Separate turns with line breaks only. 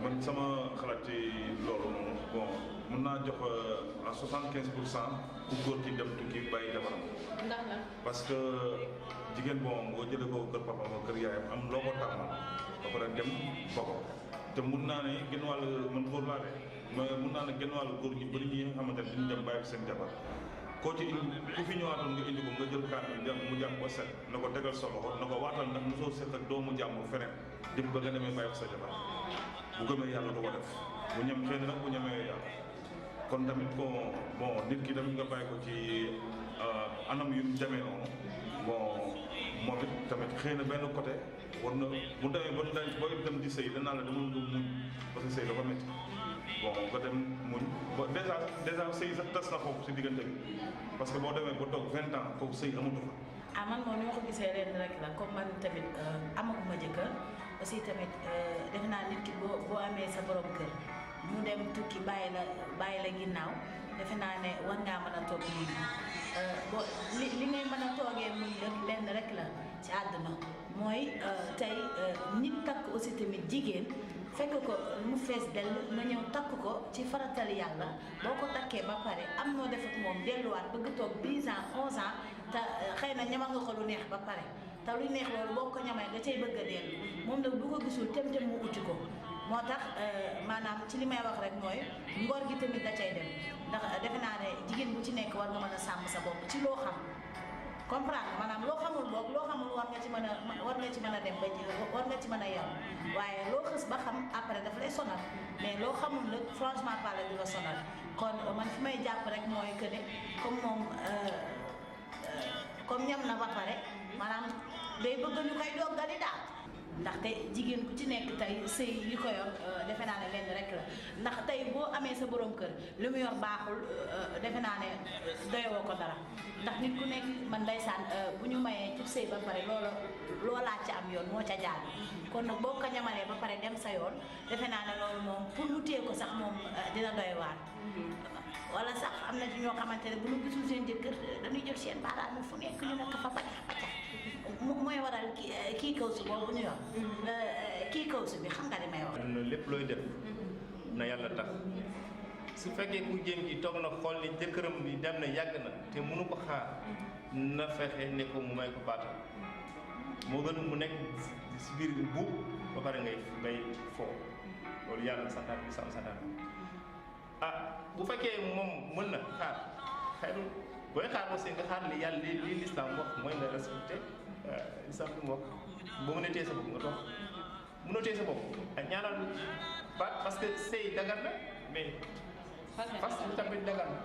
man sama xalaat ci loolu noonu bon mën naa jox à 75% ku góor ki dem tukki bàyyi jabaram.
ndax la
parce que jigéen bon boo jëlee ko kër papa kër yaayam am loo ko tàmmal ba pare dem ba ko te mun naa ne genn wàll man góor laa de mais mun naa ne genn wàll góor ñu bëri ñi nga xamante ne duñu dem bàyyi seen jabar koo ci indi ku fi ñëwaatoon nga indi ko nga jël kaan bi mu jàpp ba set na ko tegal sa loxo na ko waatal ndax mosoo seq ak doomu jàmbur feneen dem ba nga demee bàyyi sa jabar bu gëmee yàlla du ko def bu ñem xëy na nag bu ñemee yàlla kon tamit bon nit ki tamit nga bàyyi ko ci anam yu demee noonu bon moom it tamit xëy na benn côté war na bu demee ba booy dem di sëy danaa la dama nga muñ parce que sëy dafa métti bon nga dem muñ ba dèjà sëy sax tas na foofu si diggante bi parce que boo demee ba toog 20 ans foofu sëy amatu fa.
ah man moom ni ma ko gisee leen rek la comme man tamit amaguma jëkkër aussi tamit defe naa nit ki boo amee sa borom kër mu dem tukki bàyyi la ginnaaw defe naa ne war ngaa mën a toog muñ boo li ngay mën a toogee muñ rek lenn rek la ci àdduna mooy tey nit takk aussi tamit jigéen fekk ko mu fees dell nga ñëw takk ko ci faratal yàlla boo ko takkee ba pare am noo def ak moom delluwaat bëgg toog 10 ans 11 ans te xëy na ñamal nga ko lu neex ba pare te lu neex loolu boo ko ñamee nga cay bëgg a dellu moom nag bu ko gisul tem mu uti ko moo tax maanaam ci li may wax rek mooy ngor gi tamit da cay dem ndax defe naa ne jigéen bu ci nekk war nga mën a sàmm sa bopp ci loo xam comprendre maanaam loo xamul boog loo xamul war nga ci mën a dem ba war nga ci mën a yem waaye loo xës ba xam après daf lay sonal mais loo xamul nag franchement parler du la sonal kon man fi may jàpp rek mooy que ne comme moom comme ñam na ba pare maanaam day bëgg ñu koy doggali daal ndaxte jigéen ku ci nekk tey sëy yi ko yor defe naa ne lenn rek la ndax tey boo amee sa borom kër li mu yor baaxul defe naa ne doyoo ko dara ndax nit ku nekk man ndeysaan bu ñu mayee ci sëy ba pare loolaa ci am yoon moo ca jaar kon nag boo ko ñamalee ba pare dem sa yoon defe naa ne loolu moom pour mu téye ko sax moom dina doy waar wala sax am na ci ñoo xamante ne bu ñu gisul seen jëkkër dañuy jël seen baaraam fu nekk ñu nekk fa paccax mooy waral kii kaw si boobu ñu yor kii kaw si bi xam nga li may wax.
lépp looy def na yàlla tax su fekkee ku jëm gi toog na xool ni jëkkëram bi dem na yàgg na te mënu ko xaar na fexe ne ko mu may ko baatam moo gën mu nekk si biir buub ba pare ngay foo loolu yàlla santaan bi santaan ah bu fekkee moom mën na xaar xëy na booy xaar aussi nga xaar li yàlla li l'islam wax mooy nga respecté l'islam li mu wax boo mënee téye sa bopp nga toog mënoo téye sa bopp ak ñaanal baat parce que sëy dagan na mais fas tamit dagan na